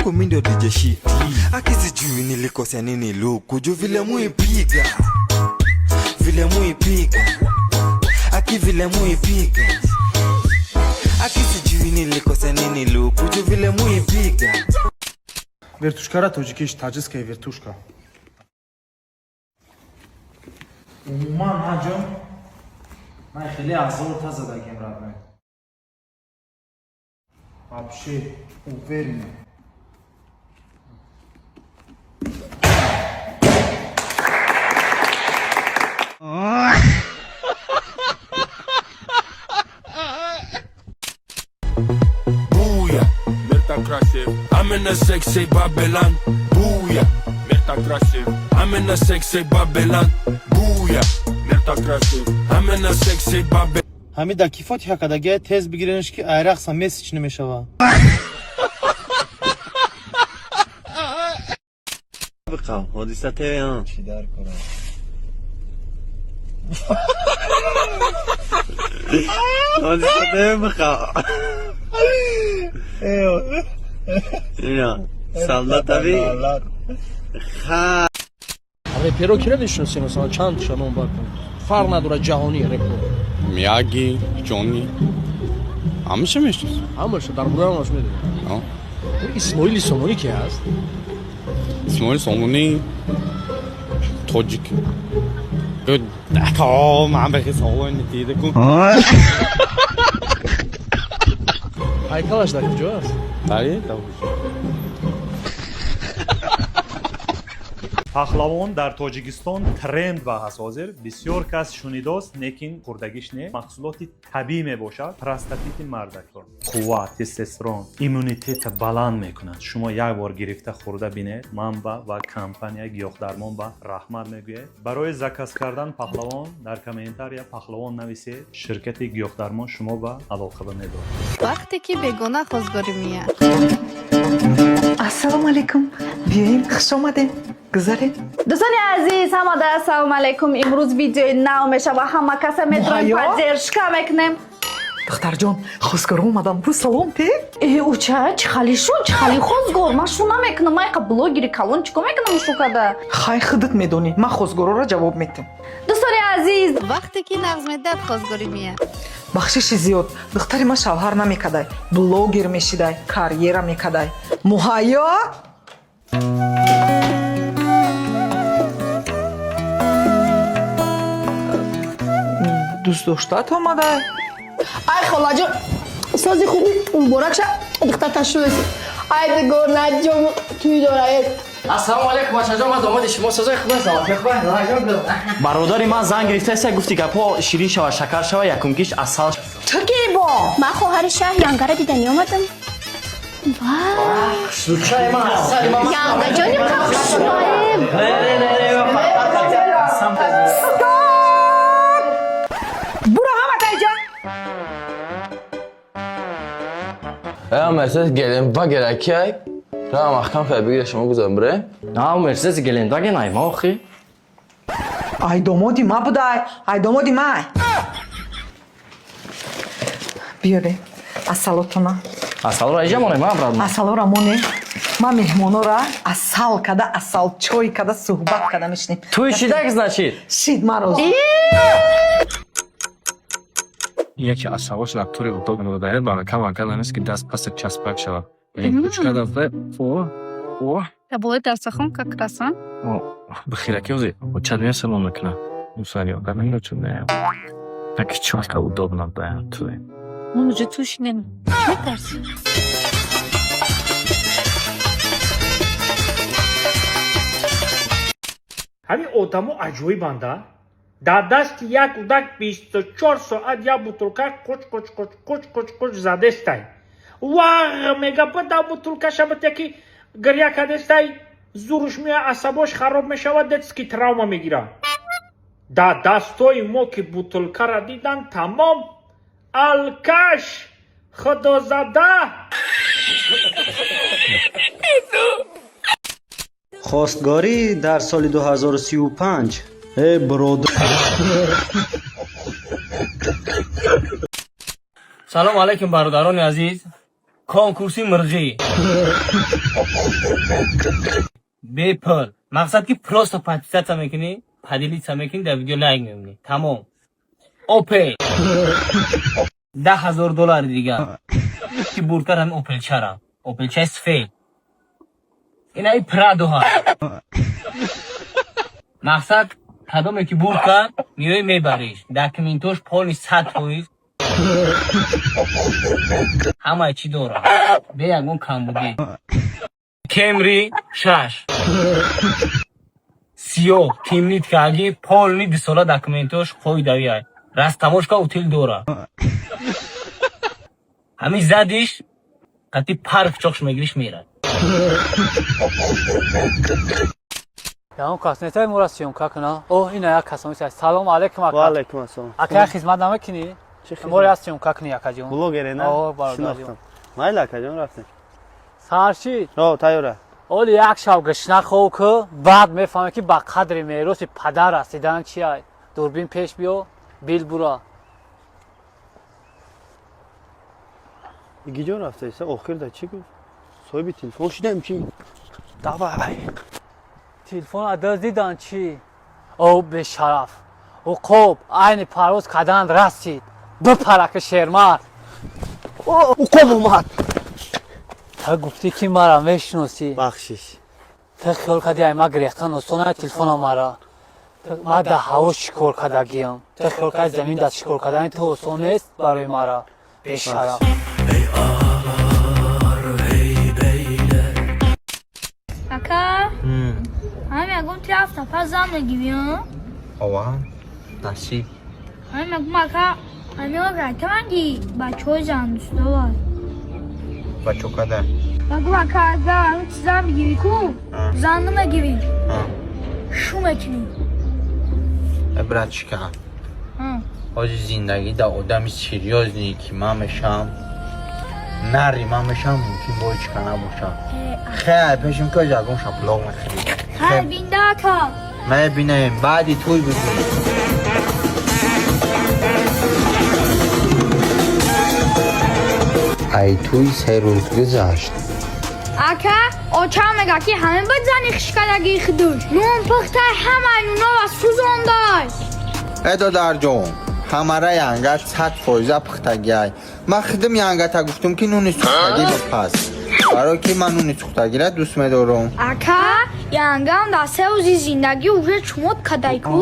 Mi ndio DJ Shiti. Aki sijui nilikosea nini luku juu vile muipiga, vile muipiga, aki vile muipiga. Aki sijui nilikosea nini luku juu vile muipiga. Вертушкара тоҷикиш таджикская вертушка. Умуман, ҳаҷон, ман хеле азор та задагим, родной. Вообще уверенно. Booyah, Mirta красив. I'm in a sexy Babylon. Booyah, Mirta красив. I'm in a sexy Babylon. Booyah, Mirta красив. I'm in a sexy Babylon. Ҳамин дар ки фотиҳа кардагия, тез бигиренш, ки айрақса месич намешава. Биқам, ҳодиса ТВ. Чӣ дар кора? Ҳодиса ТВ биқам. Ина солдатави ха. Реперо кира мешиносем, масалан, чанд ша ном бар кун, фарқ надорад, ҷаҳонӣ репо. Мияги, Ҷонни. Ҳамаша мешиносам. Ҳамаша дар бораи ҳамаш медонем. Исмоили Сомонӣ ки ҳаст? Исмоили Сомонӣ тоҷик. Ман бехи саволои дида кун. Ҳайкалаш дар куҷо аст? Тари. Пахлавон дар Тоҷикистон тренд ба ҳаст. Ҳозир бисёр кас шунидост, лекин хӯрдагиш не. Маҳсулоти табиӣ мебошад. Простатити мардакор, қувват, тестостерон, иммунитета баланд мекунад. Шумо як бор гирифта хӯрда бинед, манба ва компания Гиёҳдармон ба раҳмат мегӯяд. Барои заказ кардан пахлавон дар комментария «пахлавон» нависед, ширкати Гиёҳдармон шумо ба алоқаба медорад. Вақте ки бегона хозгорӣ меяд. Ассалому алайкум, биёем, хуш омадем, гузаред. Дӯстони азиз, ҳамада ассалому алайкум. Имрӯз видеои нав мешава, ҳама каса метавонем Муҳайё? поддержка мекунем. Духтарҷон, хозгор омадам, бу салом те. Э, уча, чӣ хали шу, чӣ хали хозгор? Ман шу намекунам, ман яқа блогери калон чӣ кор мекунам шу када? Хай, худат медонӣ, ман хозгорора ҷавоб метам. Дӯстони азиз, вақте ки нағз медиҳад, хозгорӣ меяд. Бахшиши зиёд, духтари ман шавҳар намекадай, блогер мешидай, карьера мекадай. Муҳайё. Дӯстдоштаат омадай. Ай, холаҷон, сози хуби, муборак ша, духтарта шудаси. Ай, дигонаҷон, туй дораед. Ассалому алайкум, бачаҷон, ман домоди шумо. Созои хуб, саломатӣ хуб. Бародари ман занг гирифтаеста, гуфти гапҳо ширин шава, шакар шава, якумгиш асал. Ту ки бо? Ман хоҳари шаҳ Янгара дидани омадам. Случай ман асали ман. Янгаҷони қахшунаем. Стоп, буро, ҳама таҷа. Мерседес Гелендваген акай. Ра маҳкам кай бигира, шумо гузарем бире. На, Мерседес Гелендваген ай ма охи. Ай, домоди ма будай, ай, домоди май. Биёре асалотона. Асалро иҷа монем, ма брат. Асалора моне, ма меҳмонора асал када, асал чой када, суҳбат када мешинем. Туй шидак, значит. Шид, ман розӣ. Яке аз савош лаптори удобно додает, барака вакала нест, ки даст паста часпак шавад. Кучка о о. Болои дарсахон как раз, а? Бихираки ози очад мея, салом мекунад. Мусари одам чун не так чётко удобно да туй. Он уже тушинем. Метарси? Ҳамин одамо аҷоибанда. Дар дасти як кӯдак 24 соат як бутулка қуч қуч қуч қуч қуч қуч задестай. Вағ мега, бада бутулкаша бите, ки гиря кадестай, зуруш мея, асабош хароб мешавад, детский травма мегирад. Дар дастои мо ки бутулкара дидан, тамом, алкаш, худозада. Хостгорӣ дар соли 2035, э бародар. Салому алайкум, бародарони азиз. Конкурси мирғӣ бепул. Мақсад ки просто подписаться мекунӣ, поделиться мекунӣ, дар видео лайк мемонӣ, тамом. Опел 10 000 доллари дигар ки бурдтар, ҳамин опелчара, опелчаи сфед, инаи Прадоҳа. Мақсад, кадоме ки бурд кард, меои мебариш. Документош полный, 100%, ҳамаи чӣ дорад, бе ягон камбудӣ. Кемри шаш сиёҳ тимлит карги, полный, 2 сола документош қоидавиай, растаможка, утил дора. Ҳамин задиш қати пар пичоқш мегириш, мерад. Ягон кас нестай мора съёмка куна? О, ина як касони. Салом алейкум, ака. Ва алейкум ассалом. Ака, як хизмат намекунӣ? Мора як съёмка кунӣ, акаҷон. Блогере, на? О, бародарҷон. Шинохтам. Майли, акаҷон, рафтем. Саршид. О, тайёра. Оли як шаб гушна хоб ку, баъд мефаҳмӣ, ки ба қадри мероси падар расидан чи ай. Дурбин пеш биё, бил бура. Гиҷо рафтаиса? Охир да чӣ гуфт? Соҳиби телефон шудем чи? Давай. Телефон адаз дидан чӣ? О, бешараф. Уқоб айни парвоз кардан расид. Бипараки шермард. Уқоб омад. Та гуфтӣ, ки мара мешиносӣ. Бахшиш. Та хиёл кардӣ, ай ма гирехтан осона телефона мара. Ма дар ҳаво чӣ кор кардагиам? Та хиёл кардӣ, замин дар чӣ кор кардани ту осон нест барои мара. Бешараф. Ака, ҳам ягон ти ҳафта пас зан мегирӣ? Ова, насиб. Ҳам ягон, ака, ҳамиро райтаманги бачаҳои зандӯстовай. Бачо када? Ягон, ака, агар ҳамин ти зан бигирӣ ку, зан намегирӣ, шу мекунӣ. Братчика, ҳози зиндагӣ да одами серьёзный ки ман мешавам, нари ман мешавам, мумкин бо ҳеч ка набошам. Хе, пешим ки ягон шаплоқ мехӯрӣ. Ҳар бинда, ака. Мебинем, баъди туй бибин. Ай туй 3 рӯз гузашт. Ака, очам мега, ки ҳамин бад зани хишкалагии худуш нун пухтай, ҳамаи нунова сӯзондай. Э, додарҷон, ҳамара янгат 100 фоиза пухтагиай. Ман худам янгата гуфтум, ки нуни сӯхтагӣ бипаз, барое ки ман нуни сӯхтагира дӯст медорам. Ака, янгам дар 3 рӯзи зиндагӣ уже чумот кадай ку.